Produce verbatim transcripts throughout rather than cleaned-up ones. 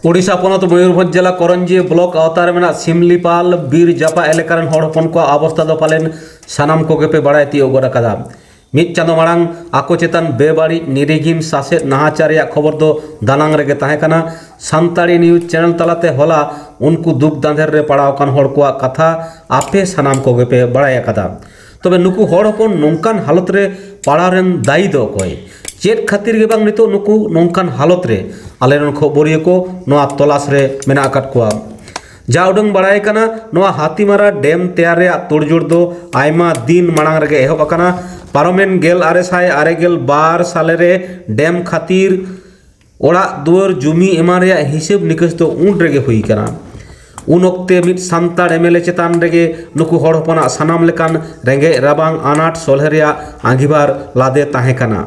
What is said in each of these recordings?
ᱳᱰᱤᱥᱟ ᱯᱚᱱᱚᱛ ᱢᱚᱭᱩᱨᱵᱷᱚᱸᱡᱽ ᱡᱮᱞᱟ ᱠᱚᱨᱚᱧᱡᱤ ᱵᱞᱚᱠ ᱟᱣᱛᱟ ᱨᱮ ᱢᱮᱱᱟᱜ ᱥᱤᱢᱞᱤᱯᱟᱞ ᱵᱤᱨ ᱡᱟᱯᱟᱜ ᱮᱞᱟᱠᱟ ᱨᱮᱱ ᱦᱚᱲ ᱦᱚᱯᱚᱱ ᱠᱚᱣᱟᱜ ᱚᱵᱚᱥᱛᱟ ᱫᱚ ᱯᱟᱞᱮᱱ ᱥᱟᱱᱟᱢ ᱠᱚᱜᱮ ᱯᱮ ᱵᱟᱲᱟᱭ ᱛᱤᱭᱳᱜ ᱜᱚᱫ ᱟᱠᱟᱫᱟ᱾ ᱢᱤᱫ ᱪᱟᱸᱫᱚ ᱢᱟᱲᱟᱝ ᱟᱠᱚ ᱪᱮᱛᱟᱱ ᱵᱮᱵᱟᱹᱲᱤᱡ ᱱᱤᱨᱤᱜᱷᱤᱱ ᱥᱟᱥᱮᱛ ᱱᱟᱦᱟᱪᱟᱨ ᱨᱮᱭᱟᱜ ᱠᱷᱚᱵᱚᱨ ᱫᱚ ᱫᱟᱱᱟᱝ ᱨᱮᱜᱮ ᱛᱟᱦᱮᱸ ᱠᱟᱱᱟ᱾ ᱥᱟᱱᱛᱟᱲᱤ ᱱᱤᱭᱩᱡᱽ ᱪᱮᱱᱮᱞ ᱛᱟᱞᱟᱛᱮ ᱦᱚᱞᱟ ᱩᱱᱠᱩ ᱫᱩᱠ ᱫᱟᱸᱫᱷᱮᱨ ᱨᱮ ᱯᱟᱲᱟᱣ ᱟᱠᱟᱱ ᱦᱚᱲ ᱠᱚᱣᱟᱜ ᱠᱟᱛᱷᱟ ᱟᱯᱮ ᱥᱟᱱᱟᱢ ᱠᱚᱜᱮ ᱯᱮ ᱵᱟᱲᱟᱭ ᱟᱠᱟᱫᱟ᱾ ᱛᱚᱵᱮ ᱱᱩᱠᱩ ᱦᱚᱲ ᱦᱚᱯᱚᱱ ᱱᱚᱝᱠᱟᱱ ᱦᱟᱞᱚᱛ ᱨᱮ ᱯᱟᱲᱟᱣ ᱨᱮᱱ ᱫᱟᱭᱤ ᱫᱚ ᱚᱠᱚᱭ? ᱪᱮᱫ ᱠᱷᱟᱹᱛᱤᱨ ᱜᱮ ᱵᱟᱝ ᱱᱤᱛᱚᱜ ᱱᱩᱠᱩ ᱱᱚᱝᱠᱟᱱ ᱦᱟᱞᱚᱛ ᱨᱮ? ᱟᱞᱮ ᱨᱮᱱ ᱠᱷᱚᱵᱚᱨᱤᱭᱟᱹ ᱠᱚ ᱱᱚᱣᱟ ᱛᱚᱞᱟᱥ ᱨᱮ ᱢᱮᱱᱟᱜ ᱟᱠᱟᱫ ᱠᱚᱣᱟ᱾ ᱡᱟ ᱩᱰᱟᱹᱝ ᱵᱟᱲᱟᱭ ᱠᱟᱱᱟ, ᱱᱚᱣᱟ ᱦᱟᱛᱤᱢᱟᱨᱟ ᱰᱮᱢ ᱛᱮᱭᱟᱨ ᱨᱮᱭᱟᱜ ᱛᱳᱲᱡᱳᱲ ᱫᱚ ᱟᱭᱢᱟ ᱫᱤᱱ ᱢᱟᱲᱟᱝ ᱨᱮᱜᱮ ᱮᱦᱚᱵ ᱟᱠᱟᱱᱟ᱾ ᱯᱟᱨᱚᱢᱮᱱ ᱜᱮᱞ ᱟᱨᱮ ᱥᱟᱭ ᱟᱨᱮ ᱜᱮᱞ ᱵᱟᱨ ᱥᱟᱞᱮ ᱨᱮ ᱰᱮᱢ ᱠᱷᱟᱹᱛᱤᱨ ᱚᱲᱟᱜ ᱫᱩᱣᱟᱹᱨ ᱡᱩᱢᱤ ᱮᱢᱟᱱ ᱨᱮᱭᱟᱜ ᱦᱤᱥᱟᱹᱵ ᱱᱤᱠᱟᱹᱥ ᱫᱚ ᱩᱱ ᱨᱮᱜᱮ ᱦᱩᱭ ᱠᱟᱱᱟ᱾ ᱩᱱ ᱚᱠᱛᱮ ᱢᱤᱫ ᱥᱟᱱᱛᱟᱲ ᱮᱢ ᱮᱞ ᱮ ᱪᱮᱛᱟᱱ ᱨᱮᱜᱮ ᱱᱩᱠᱩ ᱦᱚᱲ ᱦᱚᱯᱚᱱᱟᱜ ᱥᱟᱱᱟᱢ ᱞᱮᱠᱟᱱ ᱨᱮᱸᱜᱮᱡ ᱨᱟᱵᱟᱝ ᱟᱱᱟᱴ ᱥᱚᱞᱦᱮ ᱨᱮᱭᱟᱜ ᱟᱸᱜᱤᱵᱷᱟᱨ ᱞᱟᱫᱮ ᱛᱟᱦᱮᱸ ᱠᱟᱱᱟ᱾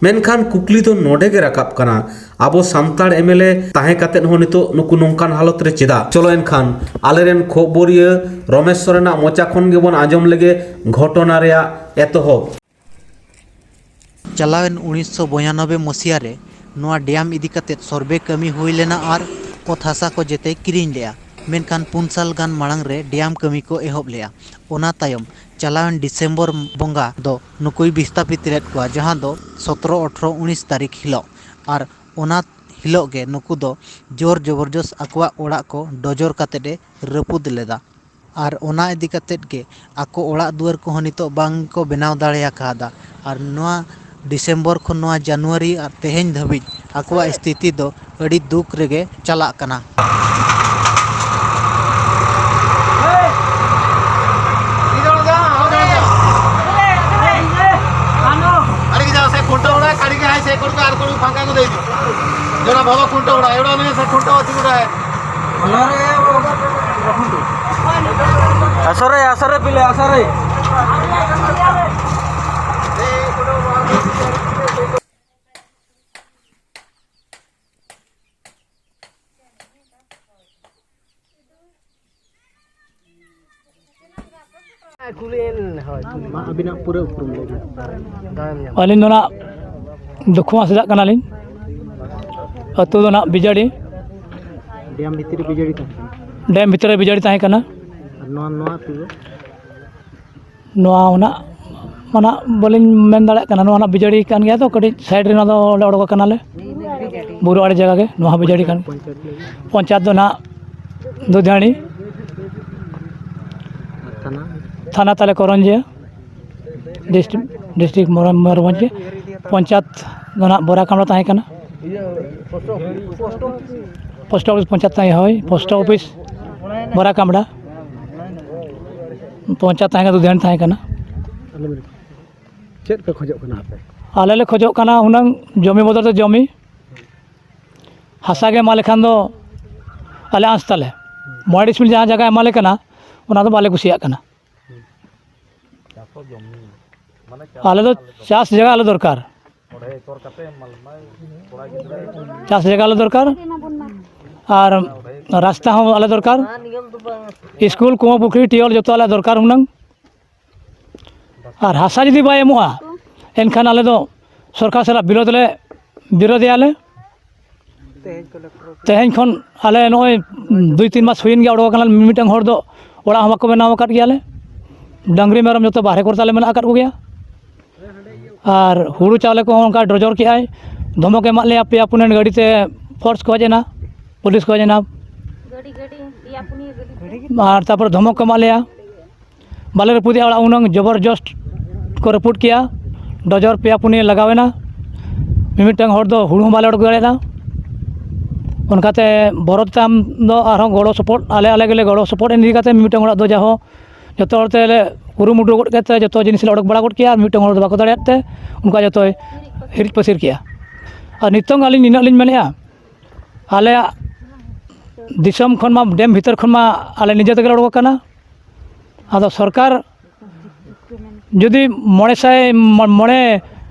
ᱢᱮᱱᱠᱷᱟᱱ ᱠᱩᱠᱞᱤ ᱫᱚ ᱱᱚᱰᱮ ᱜᱮ ᱨᱟᱠᱟᱵ ᱠᱟᱱᱟ, ᱟᱵᱚ ᱥᱟᱱᱛᱟᱲ ᱮᱢ ᱮᱞ ᱮ ᱛᱟᱦᱮᱸ ᱠᱟᱛᱮᱫ ᱦᱚᱸ ᱱᱤᱛᱚᱜ ᱱᱩᱠᱩ ᱱᱚᱝᱠᱟᱱ ᱦᱟᱞᱚᱛ ᱨᱮ ᱪᱮᱫᱟᱜ? ᱪᱚᱞᱚ ᱮᱱᱠᱷᱟᱱ ᱟᱞᱮᱨᱮᱱ ᱠᱷᱚᱵᱚᱨᱤᱭᱟᱹ ᱨᱚᱢᱮᱥ ᱥᱚᱨᱮᱱᱟᱜ ᱢᱚᱪᱟ ᱠᱷᱚᱱ ᱜᱮᱵᱚᱱ ᱟᱸᱡᱚᱢ ᱞᱮᱜᱮ ᱜᱷᱚᱴᱚᱱᱟ ᱨᱮᱭᱟᱜ ᱮᱛᱚᱦᱚᱵ᱾ ᱪᱟᱞᱟᱣᱮᱱ ᱩᱱᱤᱥᱥᱚ ᱵᱚᱭᱟᱱᱚᱵᱵᱳᱭ ᱢᱚᱥᱤᱭᱟ ᱨᱮ ᱱᱚᱣᱟ ᱰᱮᱢ ᱤᱫᱤ ᱠᱟᱛᱮ ᱥᱚᱨᱵᱷᱮ ᱠᱟᱹᱢᱤ ᱦᱩᱭ ᱞᱮᱱᱟ ᱟᱨ ᱚᱛ ᱦᱟᱥᱟ ᱠᱚ ᱡᱮᱛᱮᱭ ᱠᱤᱨᱤᱧ ᱞᱮᱜᱼᱟ᱾ ᱢᱮᱱᱠᱷᱟᱱ ᱯᱩᱱ ᱥᱟᱞ ᱜᱟᱱ ᱢᱟᱲᱟᱝ ᱨᱮ ᱰᱮᱢ ᱠᱟᱹᱢᱤ ᱠᱚ ᱮᱦᱚᱵ ᱞᱮᱜᱼᱟ᱾ ᱚᱱᱟ ᱛᱟᱭᱚᱢ ᱪᱟᱞᱟᱣᱮᱱ ᱰᱤᱥᱮᱢᱵᱚᱨ ᱵᱚᱸᱜᱟ ᱫᱚ ᱱᱩᱠᱩᱭ ᱵᱤᱥᱛᱟᱯᱤᱛ ᱞᱮᱫ ᱠᱚᱣᱟ, ᱡᱟᱦᱟᱸ ᱫᱚ ᱥᱚᱛᱨᱚ, ᱟᱴᱷᱨᱚ, ᱩᱱᱤᱥ ᱛᱟᱹᱨᱤᱠᱷ ᱦᱤᱞᱳᱜ᱾ ᱟᱨ ᱚᱱᱟ ᱦᱤᱞᱳᱜ ᱜᱮ ᱱᱩᱠᱩ ᱫᱚ ᱡᱳᱨ ᱡᱚᱵᱚᱨᱡᱚᱥ ᱟᱠᱚᱣᱟᱜ ᱚᱲᱟᱜ ᱠᱚ ᱰᱚᱡᱚᱨ ᱠᱟᱛᱮᱫ ᱮ ᱨᱟᱹᱯᱩᱫ ᱞᱮᱫᱟ᱾ ᱟᱨ ᱚᱱᱟ ᱤᱫᱤ ᱠᱟᱛᱮᱫ ᱜᱮ ᱟᱠᱚ ᱚᱲᱟᱜ ᱫᱩᱣᱟᱹᱨ ᱠᱚᱦᱚᱸ ᱱᱤᱛᱚᱜ ᱵᱟᱝ ᱠᱚ ᱵᱮᱱᱟᱣ ᱫᱟᱲᱮ ᱟᱠᱟᱫᱟ᱾ ᱟᱨ ᱱᱚᱣᱟ ᱰᱤᱥᱮᱢᱵᱚᱨ ᱠᱷᱚᱱ ᱱᱚᱣᱟ ᱡᱟᱱᱩᱣᱟᱨᱤ ᱟᱨ ᱛᱮᱦᱮᱧ ᱫᱷᱟᱹᱵᱤᱡ ᱟᱠᱚᱣᱟᱜ ᱥᱛᱷᱤᱛᱤ ᱫᱚ ᱟᱹᱰᱤ ᱫᱩᱠ ᱨᱮᱜᱮ ᱪᱟᱞᱟᱜ ᱠᱟᱱᱟ᱾ ᱟᱹᱰᱤ ᱜᱮ ᱡᱟᱦᱟᱸ ᱥᱮᱫ ᱠᱷᱩᱱᱴᱟᱹᱣ ᱚᱲᱟᱜ, ᱟᱹᱰᱤ ᱜᱮ ᱦᱟᱭ ᱥᱮᱫ ᱠᱷᱩᱱᱴᱟᱹᱣ ᱟᱨ ᱠᱚ ᱯᱷᱟᱸᱠᱟ ᱠᱚ ᱫᱮᱡ᱾ ᱡᱚᱱᱟ ᱵᱷᱟᱵᱟ ᱠᱷᱩᱱᱴᱟᱹᱣ ᱚᱲᱟᱜ, ᱮᱲᱟ ᱱᱤᱭᱟᱹ ᱥᱮᱫ ᱠᱷᱩᱱᱴᱟᱹᱣ ᱟᱹᱛᱤ ᱜᱚᱰᱟᱭ᱾ ᱟᱥᱟᱨᱮ, ᱟᱥᱟᱨᱮ ᱯᱤᱞᱮ, ᱟᱥᱟᱨᱮ᱾ ᱢᱟ ᱟᱹᱵᱤᱱᱟᱜ ᱯᱩᱨᱟᱹ ᱩᱯᱨᱩᱢ ᱞᱟᱹᱭ ᱵᱤᱱ᱾ ᱟᱹᱞᱤᱧ ᱫᱚ ᱱᱟᱜ ᱫᱩᱠᱷᱩᱣᱟ ᱥᱮᱫᱟᱜ ᱠᱟᱱᱟᱞᱤᱧ᱾ ᱟᱹᱛᱩ ᱫᱚ ᱱᱟᱜ ᱵᱤᱡᱟᱲᱤ᱾ ᱰᱮᱢ ᱵᱷᱤᱛᱨᱤ ᱨᱮ ᱵᱤᱡᱟᱹᱲᱤ ᱛᱟᱦᱮᱸ ᱠᱟᱱᱟ᱾ ᱰᱮᱢ ᱵᱷᱤᱛᱨᱤ ᱨᱮ ᱵᱤᱡᱟᱹᱲᱤ ᱛᱟᱦᱮᱸ ᱠᱟᱱᱟ᱾ ᱟᱨ ᱱᱚᱣᱟ, ᱱᱚᱣᱟ ᱟᱹᱛᱩ ᱫᱚ? ᱱᱚᱣᱟ ᱚᱱᱟ, ᱚᱱᱟ ᱵᱟᱹᱞᱤᱧ ᱢᱮᱱ ᱫᱟᱲᱮᱭᱟᱜ ᱠᱟᱱᱟ᱾ ᱱᱚᱣᱟ ᱱᱟᱜ ᱵᱤᱡᱟᱹᱲᱤ ᱠᱟᱱ ᱜᱮᱭᱟ, ᱛᱚ ᱠᱟᱹᱴᱤᱡ ᱥᱟᱭᱤᱰ ᱨᱮ ᱱᱚᱣᱟ ᱫᱚ ᱚᱸᱰᱮ ᱚᱰᱚᱠ ᱠᱟᱱᱟᱞᱮ, ᱵᱩᱨᱩ ᱟᱲᱮ ᱡᱟᱭᱜᱟ ᱜᱮ᱾ ᱱᱚᱣᱟ ᱦᱚᱸ ᱵᱤᱡᱟᱹᱲᱤ ᱠᱟᱱ᱾ ᱯᱚᱧᱪᱟᱭᱮᱛ ᱞᱟᱹᱭ ᱯᱚᱧᱪᱟᱭᱮᱛ ᱫᱚ ᱱᱟᱜ ᱫᱩᱫᱷᱟᱹᱱᱤ᱾ ᱟᱨ ᱛᱷᱟᱱᱟ? ᱛᱷᱟᱱᱟ ᱛᱟᱞᱮ ᱠᱚᱨᱚᱱᱡᱤᱭᱟ, ᱰᱤᱥᱴᱨᱤᱠᱴ, ᱰᱤᱥᱴᱨᱤᱠᱴ ᱢᱚᱭᱩᱨᱵᱷᱚᱸᱡᱽ ᱜᱮ᱾ ᱯᱚᱧᱪᱟᱭᱮᱛ ᱫᱚ ᱱᱟᱜ ᱵᱚᱨᱟ ᱠᱟᱢᱲᱟ ᱛᱟᱦᱮᱸ ᱠᱟᱱᱟ᱾ ᱯᱳᱥᱴ ᱚᱯᱷᱤᱥ ᱯᱚᱧᱪᱟᱭᱮᱛ ᱛᱟᱦᱮᱸ, ᱦᱳᱭ, ᱯᱳᱥᱴ ᱚᱯᱷᱤᱥ ᱵᱚᱨᱟ ᱠᱟᱢᱲᱟ᱾ ᱯᱚᱧᱪᱟᱭᱮᱛ ᱛᱟᱦᱮᱸ ᱠᱟᱱᱟ, ᱫᱩᱫᱷᱟᱹᱱᱤ ᱛᱟᱦᱮᱸ ᱠᱟᱱᱟ᱾ ᱪᱮᱫ ᱯᱮ ᱠᱷᱚᱡᱚᱜ ᱠᱟᱱᱟ ᱟᱯᱮ? ᱟᱞᱮ ᱞᱮ ᱠᱷᱚᱡᱚᱜ ᱠᱟᱱᱟ ᱦᱩᱱᱟᱹᱝ ᱡᱚᱢᱤ ᱵᱚᱫᱚᱞ ᱛᱮ ᱡᱚᱢᱤ, ᱦᱟᱥᱟ ᱜᱮ ᱮᱢᱟ ᱞᱮᱠᱷᱟᱱ ᱫᱚ ᱟᱞᱮ ᱟᱸᱥ ᱛᱟᱞᱮ᱾ ᱢᱚᱬᱮ ᱰᱤᱥᱢᱤᱞ ᱡᱟᱦᱟᱸ ᱡᱟᱭᱜᱟ ᱮᱢᱟ ᱞᱮ ᱠᱟᱱᱟ, ᱚᱱᱟ ᱫᱚ ᱵᱟᱞᱮ ᱠᱩᱥᱤᱭᱟᱜ ᱠᱟᱱᱟ᱾ ᱟᱞᱮ ᱫᱚ ᱪᱟᱥ ᱡᱟᱭᱜᱟ ᱟᱞᱮ ᱫᱚᱨᱠᱟᱨ᱾ ᱪᱟᱥ ᱡᱟᱭᱜᱟ ᱟᱞᱮ ᱫᱚᱨᱠᱟᱨ᱾ ᱟᱨ ᱨᱟᱥᱛᱟ ᱦᱚᱸ ᱟᱞᱮ ᱫᱚᱨᱠᱟᱨ᱾ ᱥᱠᱩᱞ, ᱠᱩᱸᱭᱟᱹ, ᱯᱩᱠᱷᱨᱤ, ᱴᱤᱭᱚᱞ ᱡᱚᱛᱚ ᱟᱞᱮ ᱫᱚᱨᱠᱟᱨ ᱦᱩᱱᱟᱹᱝ᱾ ᱟᱨ ᱦᱟᱥᱟ ᱡᱩᱫᱤ ᱵᱟᱭ ᱮᱢᱚᱜᱼᱟ, ᱮᱱᱠᱷᱟᱱ ᱟᱞᱮ ᱫᱚ ᱥᱚᱨᱠᱟᱨ ᱥᱟᱞᱟᱜ ᱵᱤᱨᱳᱫᱷ ᱞᱮ, ᱵᱤᱨᱳᱫᱷᱮᱭᱟᱞᱮ᱾ ᱛᱮᱦᱮᱧ ᱠᱷᱚᱱ ᱟᱞᱮ ᱱᱚᱜᱼᱚᱭ ᱫᱩᱭ ᱛᱤᱱ ᱢᱟᱥ ᱦᱩᱭᱮᱱ ᱜᱮᱭᱟ, ᱚᱰᱚᱠ ᱟᱠᱟᱱᱟ᱾ ᱢᱤᱫᱴᱟᱝ ᱦᱚᱲ ᱫᱚ ᱚᱲᱟᱜ ᱦᱚᱸ ᱵᱟᱠᱚ ᱵᱮᱱᱟᱣ ᱟᱠᱟᱫ ᱜᱮᱭᱟ ᱞᱮ᱾ ᱰᱟᱹᱝᱨᱤ ᱢᱮᱨᱚᱢ ᱡᱚᱛᱚ ᱵᱟᱦᱨᱮ ᱠᱚᱨᱮ ᱛᱟᱞᱮ ᱢᱮᱱᱟᱜ ᱟᱠᱟᱫ ᱠᱚᱜᱮᱭᱟ᱾ ᱟᱨ ᱦᱩᱲᱩ ᱪᱟᱣᱞᱮ ᱠᱚᱦᱚᱸ ᱚᱱᱠᱟ ᱰᱚᱡᱚᱨ ᱠᱮᱜᱼᱟᱭ, ᱫᱷᱚᱢᱚᱠ ᱮᱢᱟᱜ ᱞᱮᱭᱟ, ᱯᱮᱭᱟ ᱯᱩᱱᱭᱟᱹ ᱜᱟᱹᱰᱤ ᱛᱮ ᱯᱷᱳᱨᱥ ᱠᱚ ᱦᱮᱡ ᱮᱱᱟ, ᱯᱩᱞᱤᱥ ᱠᱚ ᱦᱮᱡ ᱮᱱᱟ᱾ ᱟᱨ ᱛᱟᱨᱯᱚᱨᱮ ᱫᱷᱚᱢᱚᱠ ᱠᱚ ᱮᱢᱟᱜ ᱞᱮᱭᱟ, ᱵᱟᱞᱮ ᱨᱟᱹᱯᱩᱫᱮᱜᱼᱟ ᱚᱲᱟᱜ, ᱩᱱᱟᱹᱝ ᱡᱚᱵᱚᱨᱡᱚᱥᱛ ᱠᱚ ᱨᱟᱹᱯᱩᱫ ᱠᱮᱜᱼᱟ᱾ ᱰᱚᱡᱚᱨ ᱯᱮᱭᱟ ᱯᱩᱱᱭᱟᱹ ᱞᱟᱜᱟᱣ ᱮᱱᱟ, ᱢᱤᱢᱤᱫᱴᱟᱝ ᱦᱚᱲ ᱫᱚ ᱦᱩᱲᱩ ᱦᱚᱸ ᱵᱟᱞᱮ ᱚᱰᱚᱠ ᱫᱟᱲᱮᱭᱟᱫᱟ᱾ ᱚᱱᱠᱟᱛᱮ ᱵᱚᱨᱚ ᱛᱟᱭᱚᱢ ᱫᱚ ᱟᱨᱦᱚᱸ ᱜᱚᱲᱚ ᱥᱚᱯᱚᱦᱚᱫ, ᱟᱞᱮ ᱟᱞᱮ ᱜᱮᱞᱮ ᱜᱚᱲᱚ ᱥᱚᱯᱚᱦᱚᱫ ᱮᱱ ᱤᱫᱤ ᱠᱟᱛᱮ ᱢᱤᱢᱤᱫᱴᱟᱝ ᱚᱲᱟᱜ ᱫᱚ ᱡᱟᱦᱚ ᱡᱚᱛᱚ ᱦᱚᱲ ᱛᱮᱞᱮ ᱠᱩᱨᱩᱢᱩᱴᱩ ᱜᱚᱫ ᱠᱮᱫ ᱛᱮ ᱡᱚᱛᱚ ᱡᱤᱱᱤᱥ ᱞᱮ ᱚᱰᱚᱠ ᱵᱟᱲᱟ ᱜᱚᱫ ᱠᱮᱜᱼᱟ, ᱟᱨ ᱢᱤᱫᱴᱟᱝ ᱦᱚᱲ ᱫᱚ ᱵᱟᱠᱚ ᱫᱟᱲᱮᱭᱟᱫ ᱛᱮ ᱚᱱᱠᱟ ᱡᱚᱛᱚᱭ ᱦᱤᱨᱤᱡ ᱯᱟᱹᱥᱤᱨ ᱠᱮᱜᱼᱟ᱾ ᱟᱨ ᱱᱤᱛᱚᱝ ᱟᱹᱞᱤᱧ ᱱᱤᱱᱟᱹᱜ ᱞᱤᱧ ᱢᱮᱱᱮᱫᱼᱟ, ᱟᱞᱮᱭᱟᱜ ᱫᱤᱥᱚᱢ ᱠᱷᱚᱱ ᱢᱟ, ᱰᱮᱢ ᱵᱷᱤᱛᱟᱹᱨ ᱠᱷᱚᱱ ᱢᱟ ᱟᱞᱮ ᱱᱤᱡᱮ ᱛᱮᱜᱮ ᱞᱮ ᱚᱰᱚᱠ ᱟᱠᱟᱱᱟ᱾ ᱟᱫᱚ ᱥᱚᱨᱠᱟᱨ ᱡᱩᱫᱤ ᱢᱚᱬᱮ ᱥᱟᱭ ᱢᱚᱬᱮ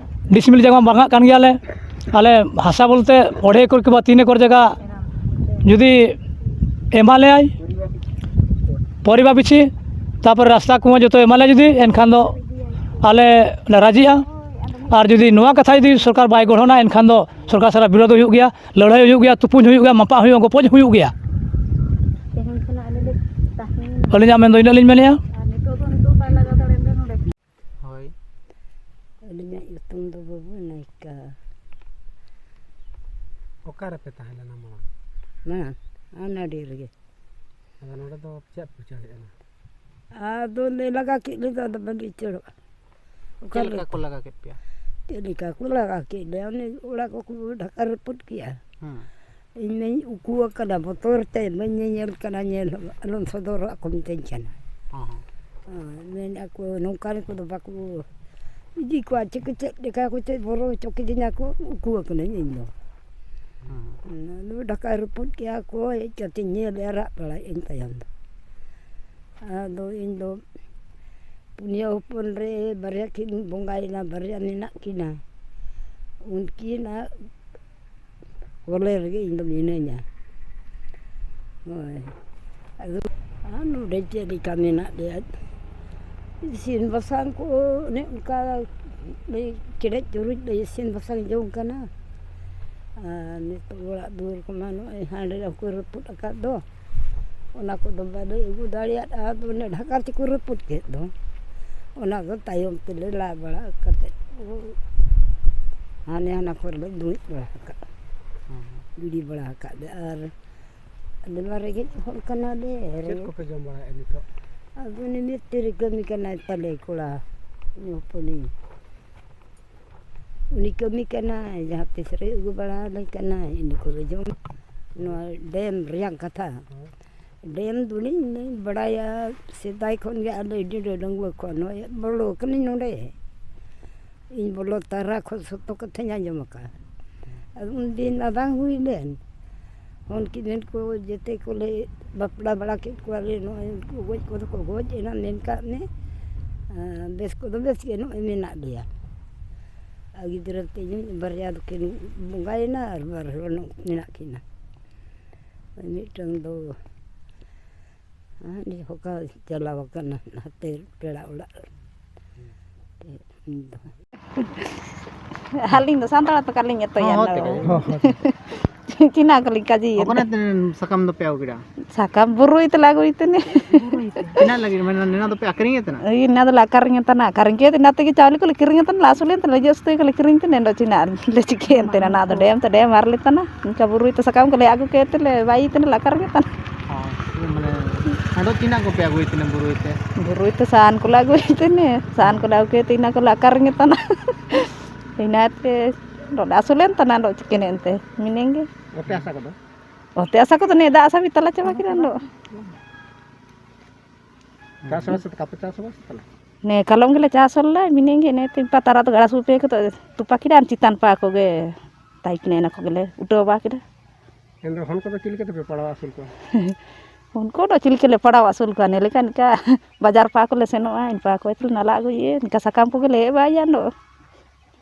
ᱰᱤᱥᱢᱤᱞ ᱡᱟᱭᱜᱟ ᱢᱟ ᱵᱟᱝᱟᱜ ᱠᱟᱱ ᱜᱮᱭᱟᱞᱮ, ᱟᱞᱮ ᱦᱟᱥᱟ ᱵᱚᱞᱛᱮ ᱚᱲᱮ ᱮᱠᱚᱨ ᱠᱤᱝᱵᱟ ᱛᱤᱱ ᱮᱠᱚᱨ ᱡᱟᱭᱜᱟ ᱡᱩᱫᱤ ᱮᱢᱟ ᱞᱮᱭᱟᱭ ᱯᱚᱨᱤᱵᱟ ᱯᱤᱪᱷᱤ, ᱛᱟᱨᱯᱚᱨᱮ ᱨᱟᱥᱛᱟ ᱠᱚᱦᱚᱸ ᱡᱚᱛᱚ ᱮᱢᱟ ᱞᱮᱭᱟ ᱡᱩᱫᱤ, ᱮᱱᱠᱷᱟᱱ ᱫᱚ ᱟᱞᱮ ᱞᱮ ᱨᱟᱹᱡᱤᱜᱼᱟ᱾ ᱟᱨ ᱡᱩᱫᱤ ᱱᱚᱣᱟ ᱠᱟᱛᱷᱟ ᱡᱩᱫᱤ ᱥᱚᱨᱠᱟᱨ ᱵᱟᱭ ᱜᱚᱲᱦᱚᱱᱟ, ᱮᱱᱠᱷᱟᱱ ᱫᱚ ᱥᱚᱨᱠᱟᱨ ᱥᱟᱞᱟᱜ ᱵᱤᱨᱳᱫᱷ ᱦᱩᱭᱩᱜ ᱜᱮᱭᱟ, ᱞᱟᱹᱲᱦᱟᱹᱭ ᱦᱩᱭᱩᱜ ᱜᱮᱭᱟ, ᱛᱩᱯᱩᱧ ᱦᱩᱭᱩᱜ ᱜᱮᱭᱟ, ᱢᱟᱯᱟᱜ ᱦᱩᱭᱩᱜᱼᱟ, ᱜᱚᱯᱚᱡ ᱦᱩᱭᱩᱜ ᱜᱮᱭᱟ᱾ ᱛᱮᱦᱮᱧ ᱠᱷᱚᱱᱟᱜ ᱟᱞᱮ ᱞᱮ ᱛᱟᱦᱮᱸᱭᱮᱱᱟ᱾ ᱟᱹᱞᱤᱧᱟᱜ ᱢᱮᱱ ᱫᱚ ᱤᱱᱟᱹᱜ ᱞᱤᱧ ᱢᱮᱱᱮᱫᱼᱟ᱾ ᱟᱨ ᱱᱤᱛᱚᱜ ᱫᱚ, ᱱᱤᱛᱚᱜ ᱵᱟᱭ ᱞᱟᱜᱟᱣ ᱫᱟᱲᱮᱭᱟᱜᱼᱟ ᱱᱚᱰᱮ᱾ ᱦᱳᱭ᱾ ᱟᱹᱞᱤᱧᱟᱜ ᱧᱩᱛᱩᱢ ᱫᱚ ᱵᱟᱹᱵᱩ ᱱᱟᱭᱠᱟ᱾ ᱚᱠᱟ ᱨᱮᱯᱮ ᱛᱟᱦᱮᱸ ᱞᱮᱱᱟ ᱢᱟᱲᱟᱝ? ᱢᱟ, ᱟᱱᱟᱰᱤ ᱨᱮᱜᱮ᱾ ᱟᱫᱚ ᱱᱚᱰᱮ ᱫᱚ ᱪᱮᱫ ᱯᱮ ᱩᱪᱟᱹᱲ ᱦᱮᱡ ᱮᱱᱟ? ᱟᱫᱚ ᱞᱮ ᱞᱟᱜᱟ ᱠᱮᱫ ᱞᱮᱫᱚ, ᱟᱫᱚ ᱵᱟᱞᱮ ᱩᱪᱟᱹᱲᱚᱜᱼᱟ᱾ ᱚᱠᱟ ᱪᱮᱫ ᱞᱮᱠᱟ ᱨᱮ? ᱠᱚ ᱞᱟᱜᱟ ᱠᱮᱫ ᱯᱮᱭᱟ? ᱪᱮᱫ ᱞᱮᱠᱟ ᱠᱚ ᱞᱟᱜᱟ ᱠᱮᱫ ᱞᱮᱭᱟ, ᱚᱱᱮ ᱚᱲᱟᱜ ᱠᱚᱠᱚ ᱰᱷᱟᱠᱟ ᱨᱟᱹᱯᱩᱫ ᱠᱮᱜᱼᱟ᱾ ᱦᱮᱸ᱾ ᱤᱧ ᱢᱟᱧ ᱩᱠᱩ ᱟᱠᱟᱱᱟ, ᱵᱚᱛᱚᱨ ᱛᱮ ᱵᱟᱹᱧ ᱧᱮᱧᱮᱞ ᱠᱟᱱᱟ, ᱧᱮᱞ ᱦᱚᱸ ᱟᱞᱚᱢ ᱥᱚᱫᱚᱨᱚᱜᱼᱟ ᱠᱚ ᱢᱤᱛᱟᱹᱧ ᱠᱟᱱᱟ᱾ ᱦᱮᱸ, ᱦᱮᱸ᱾ ᱦᱮᱸ, ᱢᱮᱱᱮᱫᱼᱟ ᱠᱚ ᱱᱚᱝᱠᱟᱱ ᱠᱚᱫᱚ ᱵᱟᱠᱚ ᱤᱫᱤ ᱠᱚᱣᱟ, ᱪᱤᱠᱟᱹ ᱪᱮᱫ ᱞᱮᱠᱟ ᱠᱚ ᱪᱮᱫ ᱵᱚᱨᱚ ᱦᱚᱪᱚ ᱠᱤᱫᱤᱧᱟ ᱠᱚ, ᱩᱠᱩ ᱟᱠᱟᱱᱟᱹᱧ ᱤᱧ ᱫᱚ᱾ ᱦᱮᱸ᱾ ᱦᱮᱸ, ᱟᱫᱚ ᱰᱷᱟᱠᱟ ᱨᱟᱹᱯᱩᱫ ᱠᱮᱜᱼᱟ ᱠᱚ, ᱦᱮᱡ ᱠᱟᱛᱮᱧ ᱧᱮᱞᱮᱜᱼᱟ, ᱨᱟᱜ ᱵᱟᱲᱟᱭᱮᱫ ᱟᱹᱧ ᱛᱟᱭᱚᱢ ᱫᱚ᱾ ᱟᱫᱚ ᱤᱧ ᱫᱚ ᱯᱩᱱᱭᱟᱹ ᱦᱚᱯᱚᱱ ᱨᱮ ᱵᱟᱨᱭᱟ ᱠᱤᱱ ᱵᱚᱸᱜᱟᱭᱮᱱᱟ, ᱵᱟᱨᱭᱟ ᱢᱮᱱᱟᱜ ᱠᱤᱱᱟ᱾ ᱩᱱᱠᱤᱱᱟᱜ ᱠᱚᱞᱮ ᱨᱮᱜᱮ ᱤᱧ ᱫᱚ ᱢᱤᱱᱟᱹᱧᱟ᱾ ᱦᱳᱭ᱾ ᱟᱫᱚ ᱟᱨ ᱱᱚᱰᱮ ᱪᱮᱫ ᱞᱮᱠᱟ ᱢᱮᱱᱟᱜ ᱞᱮᱭᱟ? ᱤᱥᱤᱱ ᱵᱟᱥᱟᱝ ᱠᱚ ᱚᱱᱮ ᱚᱱᱠᱟ ᱞᱮ ᱪᱮᱲᱮᱡ ᱪᱩᱨᱩᱡ ᱞᱮ ᱤᱥᱤᱱ ᱵᱟᱥᱟᱝ ᱡᱚᱝ ᱠᱟᱱᱟ᱾ ᱟᱨ ᱱᱤᱛᱚᱜ ᱚᱲᱟᱜ ᱫᱩᱣᱟᱹᱨ ᱠᱚᱢᱟ ᱱᱚᱜᱼᱚᱭ ᱦᱟᱸᱰᱮ ᱦᱚᱸᱠᱚ ᱨᱟᱹᱯᱩᱫ ᱟᱠᱟᱫ ᱫᱚ, ᱚᱱᱟ ᱠᱚᱫᱚ ᱵᱟᱞᱮ ᱟᱹᱜᱩ ᱫᱟᱲᱮᱭᱟᱫᱼᱟ᱾ ᱟᱫᱚ ᱚᱱᱮ ᱰᱷᱟᱠᱟ ᱛᱮᱠᱚ ᱨᱟᱹᱯᱩᱫ ᱠᱮᱫ ᱫᱚ, ᱚᱱᱟ ᱫᱚ ᱛᱟᱭᱚᱢ ᱛᱮᱞᱮ ᱞᱟ ᱵᱟᱲᱟ ᱠᱟᱛᱮᱫ ᱦᱟᱱᱮ ᱦᱟᱱᱟ ᱠᱚᱨᱮ ᱞᱮ ᱫᱩᱲᱩᱵ ᱵᱟᱲᱟ ᱟᱠᱟᱫ, ᱦᱮᱸ, ᱦᱮᱸ᱾ ᱜᱤᱰᱤ ᱵᱟᱲᱟ ᱟᱠᱟᱫ ᱞᱮ᱾ ᱟᱨ ᱟᱞᱮ ᱢᱟ ᱨᱮᱸᱜᱮᱡ ᱦᱚᱲ ᱠᱟᱱᱟᱞᱮ, ᱪᱮᱫ ᱨᱮᱸᱜᱮᱡ᱾ ᱠᱚᱯᱮ ᱡᱚᱢ ᱵᱟᱲᱟᱭᱮᱫᱼᱟ ᱱᱤᱛᱚᱜ? ᱟᱫᱚ ᱩᱱᱤ ᱢᱤᱥᱛᱨᱤ ᱠᱟᱹᱢᱤ ᱠᱟᱱᱟᱭ ᱛᱟᱞᱮ ᱠᱚᱲᱟ, ᱩᱱᱤ ᱦᱚᱯᱚᱱᱤᱧ᱾ ᱩᱱᱤ ᱠᱟᱹᱢᱤ ᱠᱟᱱᱟᱭ, ᱡᱟᱦᱟᱸ ᱛᱤᱥ ᱨᱮ ᱟᱹᱜᱩ ᱵᱟᱲᱟ ᱟᱞᱮ ᱠᱟᱱᱟᱭ, ᱤᱱᱟᱹ ᱠᱚᱞᱮ ᱡᱚᱢ᱾ ᱱᱚᱣᱟ ᱰᱮᱢ ᱨᱮᱭᱟᱜ ᱠᱟᱛᱷᱟ᱾ ᱦᱳᱭ᱾ ᱰᱮᱢ ᱫᱚᱞᱤᱧ ᱵᱟᱲᱟᱭᱟ, ᱥᱮᱫᱟᱭ ᱠᱷᱚᱱ ᱜᱮ ᱟᱞᱮ ᱰᱤᱰᱟᱹ ᱰᱟᱺᱜᱩᱣᱟᱹ ᱠᱷᱚᱱ ᱱᱚᱜᱼᱚᱭ ᱵᱚᱞᱚ ᱠᱟᱹᱱᱟᱹᱧ ᱱᱚᱰᱮ᱾ ᱤᱧ ᱵᱚᱞᱚ ᱛᱟᱨᱟ ᱠᱷᱚᱱ ᱥᱚᱛᱚ ᱠᱟᱛᱷᱟᱧ ᱟᱸᱡᱚᱢ ᱟᱠᱟᱫᱼᱟ᱾ ᱟᱫᱚ ᱩᱱᱫᱤᱱ ᱢᱟ ᱵᱟᱝ ᱦᱩᱭ ᱞᱮᱱ᱾ ᱦᱚᱱ ᱠᱤᱢᱤᱱ ᱠᱚ ᱡᱮᱛᱮ ᱠᱚᱞᱮ ᱵᱟᱯᱞᱟ ᱵᱟᱲᱟ ᱠᱮᱫ ᱠᱚᱣᱟᱞᱮ, ᱱᱚᱜᱼᱚᱭ ᱩᱱᱠᱩ ᱜᱚᱡ ᱠᱚᱫᱚ ᱠᱚ ᱜᱚᱡ ᱮᱱᱟ, ᱢᱮᱱ ᱠᱟᱜ ᱢᱮ᱾ ᱟᱨ ᱵᱮᱥ ᱠᱚᱫᱚ ᱵᱮᱥ ᱜᱮ ᱱᱚᱜᱼᱚᱭ ᱢᱮᱱᱟᱜ ᱞᱮᱭᱟ᱾ ᱟᱨ ᱜᱤᱫᱽᱨᱟᱹ ᱛᱤᱧ ᱵᱟᱨᱭᱟ ᱫᱚᱠᱤᱱ ᱵᱚᱸᱜᱟᱭᱮᱱᱟ ᱟᱨ ᱵᱟᱨ ᱦᱚᱲ ᱱᱚᱜ ᱢᱮᱱᱟᱜ ᱠᱤᱱᱟ᱾ ᱢᱤᱫᱴᱟᱝ ᱫᱚ ᱦᱟᱱᱮ ᱦᱚᱠᱟ ᱪᱟᱞᱟᱣ ᱟᱠᱟᱱᱟ ᱱᱟᱛᱮ ᱯᱮᱲᱟ ᱚᱲᱟᱜ ᱛᱮ, ᱩᱱᱤ ᱫᱚ᱾ ᱟᱹᱞᱤᱧ ᱫᱚ ᱥᱟᱱᱛᱟᱲ ᱛᱮ ᱠᱟᱞᱤᱧ ᱮᱛᱚᱭᱟ ᱦᱚᱸ, ᱦᱚᱸ, ᱱᱚᱣᱟ᱾ ᱛᱮᱜᱮ᱾ ᱪᱤᱱᱟ ᱠᱚᱞᱤᱧ ᱠᱟᱡᱤᱭᱮᱱ᱾ ᱚᱠᱟᱨᱮ ᱛᱮ ᱥᱟᱠᱟᱢ ᱫᱚᱯᱮ ᱟᱹᱜᱩ ᱠᱮᱫᱟ? ᱥᱟᱠᱟᱢ ᱵᱩᱨᱩᱭ ᱛᱮᱞᱮ ᱟᱹᱜᱩᱭ ᱛᱮᱱᱮ᱾ ᱛᱤᱱᱟᱹᱜ ᱞᱟᱹᱜᱤᱫ? ᱢᱟᱱᱮ ᱱᱚᱣᱟ ᱫᱚᱯᱮ ᱟᱹᱠᱷᱨᱤᱧᱮᱫ ᱛᱟᱦᱮᱱᱟ? ᱳᱭ, ᱚᱱᱟ ᱫᱚᱞᱮ ᱟᱹᱠᱷᱨᱤᱧᱮᱫ ᱛᱟᱦᱮᱱᱟ᱾ ᱟᱹᱠᱷᱨᱤᱧ ᱠᱮᱫ, ᱚᱱᱟ ᱛᱮᱜᱮ ᱪᱟᱣᱞᱮ ᱠᱚᱞᱮ ᱠᱤᱨᱤᱧᱮᱫ ᱛᱟᱦᱮᱱᱟ, ᱞᱟᱥ ᱦᱚᱸᱞᱮ ᱛᱟᱦᱮᱱᱟ, ᱡᱟᱹᱥᱛᱤ ᱜᱮᱞᱮ ᱠᱤᱨᱤᱧ ᱛᱟᱦᱮᱱᱟ᱾ ᱮᱱ ᱫᱚ ᱪᱤᱱᱟ ᱞᱮ ᱪᱤᱠᱟᱹᱭᱮᱱ ᱛᱟᱦᱮᱱᱟ, ᱚᱱᱟ ᱫᱚ ᱰᱮᱢ ᱛᱮ ᱰᱮᱢ ᱟᱨ ᱞᱮ ᱛᱟᱦᱮᱱᱟ᱾ ᱚᱱᱠᱟ ᱵᱩᱨᱩᱭ ᱛᱮ ᱥᱟᱠᱟᱢ ᱠᱚᱞᱮ ᱟᱹᱜᱩ ᱠᱮᱫ ᱛᱮᱞᱮ ᱵᱟᱭ ᱛᱟᱦᱮᱱᱟ, ᱞᱮ ᱟᱹᱠᱷᱨᱤᱧᱮᱫ ᱛᱟᱦᱮᱱᱟ᱾ ᱦᱚᱸ, ᱢᱟᱱᱮ ᱟᱫᱚ ᱛᱤᱱᱟᱹᱜ ᱠᱚᱯᱮ ᱟᱹᱜᱩᱭᱮᱫ ᱛᱟᱦᱮᱱᱟ ᱵᱩᱨᱩᱭ ᱛᱮ? ᱵᱩᱨᱩᱭ ᱛᱮ ᱥᱟᱦᱟᱱ ᱠᱚᱞᱮ ᱟᱹᱜᱩᱭᱮᱫ ᱛᱟᱦᱮᱱᱟ, ᱥᱟᱦᱟᱱ ᱠᱚᱞᱮ ᱟᱹᱜᱩ ᱠᱮᱫ ᱛᱮ ᱤᱱᱟᱹ ᱠᱚᱞᱮ ᱟᱹᱠᱷᱨᱤᱧᱮᱫ ᱛᱟᱦᱮᱱᱟ᱾ ᱤᱱᱟᱹᱛᱮ ᱱᱚᱰᱮ ᱟᱹᱥᱩᱞᱮᱱ ᱛᱟᱦᱮᱱᱟ, ᱱᱚᱰᱮ ᱪᱤᱠᱟᱹᱱ ᱮᱱᱛᱮ ᱢᱤᱱᱟᱹᱧ ᱜᱮ᱾ ᱚᱛᱮ ᱦᱟᱥᱟ ᱠᱚᱫᱚ? ᱚᱛᱮ ᱦᱟᱥᱟ ᱠᱚᱫᱚ ᱱᱤᱭᱟᱹ ᱫᱟᱜ ᱦᱟᱥᱟ ᱵᱤᱛᱟᱞᱟ ᱪᱟᱵᱟ ᱠᱮᱫᱟ ᱱᱚᱰᱮ᱾ ᱪᱟᱥᱵᱟᱥ ᱫᱚ ᱵᱟᱯᱮ ᱪᱟᱥᱵᱟᱥ ᱛᱟᱦᱞᱮ? ᱱᱮ ᱠᱟᱞᱚᱢ ᱜᱮᱞᱮ ᱪᱟᱥ ᱞᱮᱫᱟ, ᱢᱤᱱᱟᱹᱧ ᱜᱮ ᱱᱮ ᱛᱤᱱ ᱯᱟᱛᱟ ᱨᱮ ᱫᱚ ᱜᱟᱲᱟ ᱥᱩᱨ ᱯᱮ ᱠᱚᱫᱚ ᱛᱚᱯᱟ ᱠᱮᱫᱟ, ᱟᱨ ᱪᱮᱛᱟᱱ ᱯᱟ ᱠᱚᱜᱮ ᱛᱟᱭ ᱠᱤᱱᱟ, ᱚᱱᱟ ᱠᱚᱜᱮᱞᱮ ᱩᱴᱟᱹᱣ ᱵᱟᱲᱟ ᱠᱮᱫᱟ᱾ ᱮᱱᱨᱮᱦᱚᱸ ᱦᱚᱱ ᱠᱚᱫᱚ ᱪᱮᱫ ᱞᱮᱠᱟ ᱛᱮᱯᱮ ᱯᱟᱲᱟᱣ ᱟᱹᱥᱩᱞ ᱠᱚᱣᱟ? ᱩᱱᱠᱩ ᱫᱚ ᱪᱮᱫ ᱞᱮᱠᱟ ᱞᱮ ᱯᱟᱲᱟᱣ ᱟᱹᱥᱩᱞ ᱠᱚᱣᱟ, ᱱᱮ ᱞᱮᱠᱟ ᱱᱤᱠᱟ ᱵᱟᱡᱟᱨ ᱯᱟ ᱠᱚᱞᱮ ᱥᱮᱱᱚᱜᱼᱟ, ᱤᱱᱠᱟ ᱠᱚ ᱛᱮᱞᱮ ᱱᱟᱞᱟ ᱟᱹᱜᱩᱭᱮᱫ, ᱱᱤᱠᱟ ᱥᱟᱠᱟᱢ ᱠᱚᱜᱮᱞᱮ ᱦᱮᱡ ᱵᱟᱲᱟᱭᱟ ᱱᱚ᱾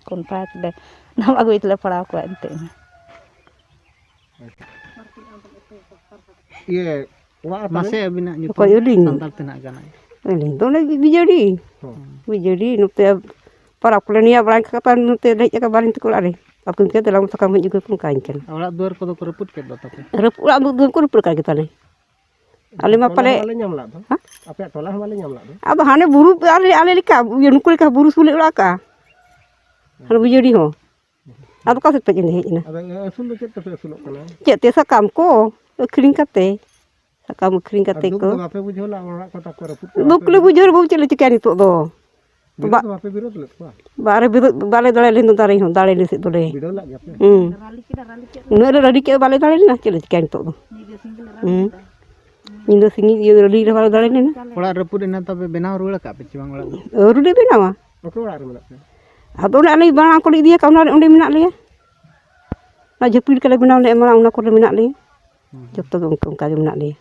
ᱠᱚᱱᱯᱟ ᱛᱮᱞᱮ ᱱᱟᱢ ᱟᱹᱜᱩᱭ ᱛᱮᱞᱮ ᱯᱟᱲᱟᱣ ᱠᱚᱣᱟ ᱮᱱᱛᱮᱫ᱾ ᱤᱭᱟᱹ, ᱚᱲᱟᱜ ᱨᱮ ᱢᱟᱥᱮ ᱛᱟᱵᱮᱱ? ᱟᱹᱵᱤᱱᱟᱜ ᱧᱩᱛᱩᱢ ᱚᱠᱚᱭ ᱟᱹᱞᱤᱧ? ᱥᱟᱱᱛᱟᱲ ᱛᱮ ᱱᱟᱜ ᱜᱟᱱᱚᱜ᱾ ᱟᱹᱞᱤᱧ ᱫᱚ ᱚᱱᱮ ᱵᱤᱡᱟᱹᱲᱤ᱾ ᱦᱚᱸ᱾ ᱵᱤᱡᱟᱹᱲᱤ, ᱱᱚᱛᱮ ᱯᱟᱨᱟᱵᱽ ᱠᱚᱞᱮ ᱱᱮᱭᱟᱣ ᱵᱟᱲᱟᱭ ᱠᱷᱟᱱ ᱛᱟᱨ ᱱᱚᱛᱮ ᱞᱮ ᱦᱮᱡ ᱟᱠᱟᱱ ᱵᱟᱨᱮᱱ ᱛᱟᱠᱚ ᱚᱲᱟᱜ ᱨᱮ᱾ ᱟᱠᱚ ᱜᱮ ᱫᱮᱞᱟ ᱥᱟᱠᱟᱢ ᱦᱮᱡ ᱟᱹᱜᱩ ᱠᱚ ᱚᱱᱠᱟᱧ ᱠᱟᱱᱟ᱾ ᱚᱲᱟᱜ ᱫᱩᱣᱟᱹᱨ ᱠᱚᱫᱚ ᱠᱚ ᱨᱟᱹᱯᱩᱫ ᱠᱮᱫ ᱫᱚ ᱛᱟᱯᱮ? ᱨᱟᱹᱯᱩᱫ, ᱚᱲᱟᱜ ᱫᱩᱣᱟᱹᱨ ᱠᱚ ᱨᱟᱹᱯᱩᱫ ᱟᱠᱟᱫ ᱜᱮ ᱛᱟᱞᱮ᱾ ᱟᱞᱮ ᱢᱟ ᱴᱚᱞᱟ ᱯᱟᱞᱮ ᱦᱚᱸ ᱵᱟᱞᱮ ᱧᱟᱢ ᱞᱮᱫ ᱫᱚ᱾ ᱦᱮᱸ? ᱟᱯᱮᱭᱟᱜ ᱴᱚᱞᱟ ᱦᱚᱸ ᱵᱟᱞᱮ ᱧᱟᱢ ᱞᱮᱫ ᱫᱚ᱾ ᱟᱫᱚ ᱦᱟᱱᱮ ᱵᱩᱨᱩ, ᱟᱞᱮ, ᱟᱞᱮ ᱞᱮᱠᱟ, ᱤᱭᱟᱹ, ᱱᱩᱠᱩ ᱞᱮᱠᱟ ᱵᱩᱨᱩ ᱥᱩᱨ ᱞᱮ ᱚᱲᱟᱜ ᱠᱟᱜᱼᱟ᱾ ᱦᱟᱱᱮ ᱵᱤᱡᱟᱹᱲᱤ ᱦᱚᱸ᱾ ᱟᱫᱚ ᱚᱠᱟ ᱥᱮᱫ ᱯᱮ ᱦᱮᱡ ᱮᱱᱟ? ᱟᱫᱚ ᱟᱹᱥᱩᱞ ᱫᱚ ᱪᱮᱫ ᱛᱮᱯᱮ ᱟᱹᱥᱩᱞᱚᱜ ᱠᱟᱱᱟ? ᱪᱮᱫ ᱛᱮ? ᱥᱟᱠᱟᱢ ᱠᱚ ᱟᱹᱠᱷᱨᱤᱧ ᱠᱟᱛᱮ᱾ ᱥᱟᱠᱟᱢ ᱟᱹᱠᱷᱨᱤᱧ ᱟᱨ ᱠᱟᱛᱮ ᱫᱩᱠ ᱠᱚ᱾ ᱫᱚ ᱵᱟᱯᱮ ᱵᱩᱡᱷᱟᱹᱣ ᱞᱮᱫᱼᱟ, ᱚᱲᱟᱜ ᱠᱚ ᱛᱟᱠᱚ ᱨᱟᱹᱯᱩᱫ ᱠᱚ? ᱫᱩᱠ ᱵᱟᱯᱮ ᱞᱮ ᱵᱩᱡᱷᱟᱹᱣ ᱨᱮ ᱵᱟᱹᱵᱩ, ᱪᱮᱫ ᱞᱮ ᱪᱤᱠᱟᱹᱭᱟ ᱱᱤᱛᱚᱜ ᱫᱚ? ᱵᱤᱨᱳᱫ ᱵᱟ-, ᱫᱚ ᱵᱟᱯᱮ ᱵᱤᱨᱳᱫ ᱞᱮᱫ ᱠᱚᱣᱟ? ᱵᱟᱞᱮ ᱵᱤᱨᱳᱫ, ᱵᱟᱞᱮ ᱫᱟᱲᱮ ᱞᱮᱱ ᱫᱚ ᱫᱟᱨᱮ ᱦᱚᱸ, ᱫᱟᱲᱮ ᱞᱮ ᱥᱮᱫ ᱫᱚᱞᱮ᱾ ᱵᱤᱰᱟᱹᱣ ᱞᱟᱜ ᱜᱮᱭᱟ ᱯᱮ? ᱦᱩᱸ᱾ ᱩᱱᱟᱹᱜ ᱞᱮ ᱨᱟᱹᱰᱤ ᱠᱮᱫ, ᱵᱟᱞᱮ ᱫᱟᱲᱮ ᱞᱮᱱᱟ, ᱪᱮᱫ ᱞᱮ ᱪᱤᱠᱟᱹᱭᱟ ᱱᱤᱛᱚᱜ ᱫᱚ? ᱦᱩᱸ᱾ ᱧᱤᱫᱟᱹ ᱥᱤᱧ ᱤᱭᱟᱹ ᱨᱟᱹᱰᱤ ᱨᱮ ᱵᱟᱞᱮ ᱫᱟᱲᱮ ᱞᱮᱱᱟ᱾ ᱚᱲᱟᱜ ᱨᱟᱹᱯᱩᱫ ᱮᱱᱟ, ᱛᱚᱵᱮ ᱵᱮᱱᱟᱣ ᱨᱩᱣᱟᱹᱲ ᱟᱠᱟᱫ ᱯᱮ ᱪᱮ ᱵᱟᱝ ᱚᱲᱟᱜ ᱫᱚ? ᱟᱹᱣᱨᱤ ᱞᱮ ᱵᱮᱱᱟᱣᱟ᱾ ᱚᱠᱟ ᱚᱲᱟᱜ ᱨᱮ ᱢᱮᱱᱟᱜ ᱯᱮᱭᱟ? ᱟᱫᱚ ᱚᱱᱮ ᱟᱞᱮ ᱢᱟᱲᱟᱝ ᱠᱚᱞᱮ ᱤᱫᱤᱭᱟᱠᱟᱫ, ᱚᱱᱟ ᱨᱮ, ᱚᱸᱰᱮ ᱢᱮᱱᱟᱜ ᱞᱮᱭᱟ᱾ ᱚᱱᱟ ᱡᱷᱟᱹᱯᱤᱲ ᱠᱚᱞᱮ ᱵᱮᱱᱟᱣ ᱞᱮᱫ ᱢᱟᱲᱟᱝ, ᱚᱱᱟ ᱠᱚᱨᱮ ᱢᱮᱱᱟᱜ ᱞᱮᱭᱟ᱾ ᱦᱩᱸ᱾ ᱡᱚᱛᱚ ᱜᱮ ᱚᱱᱠᱟ, ᱚᱱᱠᱟ ᱜᱮ ᱢᱮᱱᱟᱜ ᱞᱮᱭᱟ᱾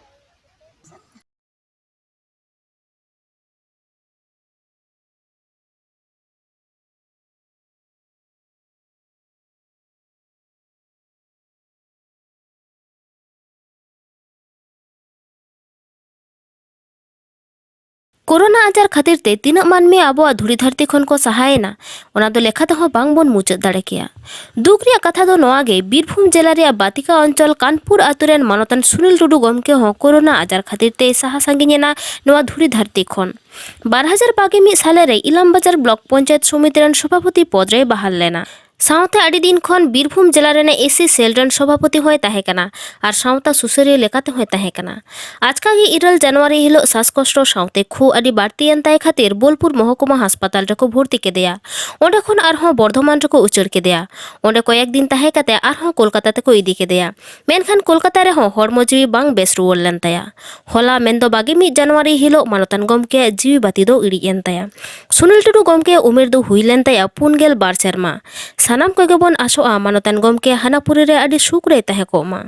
ᱠᱳᱨᱳᱱᱟ ᱟᱡᱟᱨ ᱠᱷᱟᱹᱛᱤᱨ ᱛᱮ ᱛᱤᱱᱟᱹᱜ ᱢᱟᱹᱱᱢᱤ ᱟᱵᱚᱣᱟᱜ ᱫᱷᱩᱲᱤ ᱫᱷᱟᱹᱨᱛᱤ ᱠᱷᱚᱱ ᱠᱚ ᱥᱟᱦᱟᱭᱮᱱᱟ, ᱚᱱᱟ ᱫᱚ ᱞᱮᱠᱷᱟ ᱛᱮᱦᱚᱸ ᱵᱟᱝ ᱵᱚᱱ ᱢᱩᱪᱟᱹᱫ ᱫᱟᱲᱮ ᱠᱮᱭᱟ᱾ ᱫᱩᱠ ᱨᱮᱭᱟᱜ ᱠᱟᱛᱷᱟ ᱫᱚ ᱱᱚᱣᱟ ᱜᱮ, ᱵᱤᱨᱵᱷᱩᱢ ᱡᱮᱞᱟ ᱨᱮᱭᱟᱜ ᱵᱟᱛᱤᱠᱟ ᱚᱧᱪᱚᱞ ᱠᱟᱱᱯᱩᱨ ᱟᱛᱳ ᱨᱮᱱ ᱢᱟᱱᱚᱛᱟᱱ ᱥᱩᱱᱤᱞ ᱴᱩᱰᱩ ᱜᱚᱢᱠᱮ ᱦᱚᱸ ᱠᱳᱨᱳᱱᱟ ᱟᱡᱟᱨ ᱠᱷᱟᱹᱛᱤᱨ ᱛᱮᱭ ᱥᱟᱦᱟ ᱥᱟᱺᱜᱤᱧ ᱮᱱᱟ ᱱᱚᱣᱟ ᱫᱷᱩᱲᱤ ᱫᱷᱟᱹᱨᱛᱤ ᱠᱷᱚᱱ᱾ ᱵᱟᱨ ᱦᱟᱡᱟᱨ ᱵᱟᱜᱮ ᱢᱤᱫ ᱥᱟᱞᱮ ᱨᱮ ᱤᱞᱟᱢ ᱵᱟᱡᱟᱨ ᱵᱞᱚᱠ ᱯᱚᱧᱪᱟᱭᱮᱛ ᱥᱚᱢᱤᱛᱤ ᱨᱮᱱ ᱥᱚᱵᱷᱟᱯᱚᱛᱤ ᱯᱚᱫᱽ ᱨᱮᱭ ᱵᱟᱦᱟᱞ ᱞᱮᱱᱟ᱾ ᱥᱟᱶᱛᱮ ᱟᱹᱰᱤ ᱫᱤᱱ ᱠᱷᱚᱱ ᱵᱤᱨᱵᱷᱩᱢ ᱡᱮᱞᱟ ᱨᱮᱱᱟᱜ ᱮᱥ ᱥᱤ ᱥᱮᱞ ᱨᱮᱱ ᱥᱚᱵᱷᱟᱯᱚᱛᱤ ᱦᱚᱸᱭ ᱛᱟᱦᱮᱸ ᱠᱟᱱᱟ ᱟᱨ ᱥᱟᱶᱛᱟ ᱥᱩᱥᱟᱹᱨᱤᱭᱟᱹ ᱞᱮᱠᱟᱛᱮ ᱦᱚᱸᱭ ᱛᱟᱦᱮᱸ ᱠᱟᱱᱟ᱾ ᱟᱪᱠᱟ ᱜᱮ ᱤᱨᱟᱹᱞ ᱡᱟᱱᱩᱣᱟᱨᱤ ᱦᱤᱞᱳᱜ ᱥᱟᱥᱠᱚᱥᱴᱚ ᱥᱟᱶᱛᱮ ᱠᱷᱩᱜ ᱟᱹᱰᱤ ᱵᱟᱹᱲᱛᱤᱭᱮᱱ ᱛᱟᱭ ᱠᱷᱟᱹᱛᱤᱨ ᱵᱳᱞᱯᱩᱨ ᱢᱚᱦᱚᱠᱩᱢᱟ ᱦᱟᱥᱯᱟᱛᱟᱞ ᱨᱮᱠᱚ ᱵᱷᱚᱨᱛᱤ ᱠᱮᱫᱮᱭᱟ᱾ ᱚᱸᱰᱮ ᱠᱷᱚᱱ ᱟᱨᱦᱚᱸ ᱵᱚᱨᱫᱷᱚᱢᱟᱱ ᱨᱮᱠᱚ ᱩᱪᱟᱹᱲ ᱠᱮᱫᱮᱭᱟ᱾ ᱚᱸᱰᱮ ᱠᱚᱭᱮᱠ ᱫᱤᱱ ᱛᱟᱦᱮᱸ ᱠᱟᱛᱮ ᱟᱨᱦᱚᱸ ᱠᱳᱞᱠᱟᱛᱟ ᱛᱮᱠᱚ ᱤᱫᱤ ᱠᱮᱫᱮᱭᱟ᱾ ᱢᱮᱱᱠᱷᱟᱱ ᱠᱳᱞᱠᱟᱛᱟ ᱨᱮᱦᱚᱸ ᱦᱚᱲᱢᱚ ᱡᱤᱣᱤ ᱵᱟᱝ ᱵᱮᱥ ᱨᱩᱣᱟᱹᱲ ᱞᱮᱱ ᱛᱟᱭᱟ᱾ ᱦᱚᱞᱟ ᱢᱮᱱᱫᱚ ᱵᱟᱜᱮ ᱢᱤᱫ ᱡᱟᱱᱩᱣᱟᱨᱤ ᱦᱤᱞᱳᱜ ᱢᱟᱱᱚᱛᱟᱱ ᱜᱚᱢᱠᱮᱭᱟᱜ ᱡᱤᱣᱤ ᱵᱟᱹᱛᱤ ᱫᱚ ᱤᱲᱤᱡ ᱮᱱ ᱛᱟᱭᱟ᱾ ᱥᱩᱱᱤᱞ ᱴᱩᱰᱩ ᱜᱚᱢᱠᱮᱭᱟᱜ ᱩᱢᱮᱨ ᱫᱚ ᱦᱩᱭ ᱞᱮᱱ ᱛᱟᱭᱟ ᱯᱩᱱ ᱜᱮᱞ ᱵᱟᱨ ᱥᱮᱨᱢᱟ᱾ ᱥᱟᱱᱟᱢ ᱠᱚᱜᱮ ᱵᱚᱱ ᱟᱥᱚᱜᱼᱟ ᱢᱟᱱᱚᱛᱟᱱ ᱜᱚᱢᱠᱮ ᱦᱟᱱᱟ ᱯᱩᱨᱤ ᱨᱮ ᱟᱹᱰᱤ ᱥᱩᱠ ᱨᱮᱭ ᱛᱟᱦᱮᱸ ᱠᱚᱜ ᱢᱟ᱾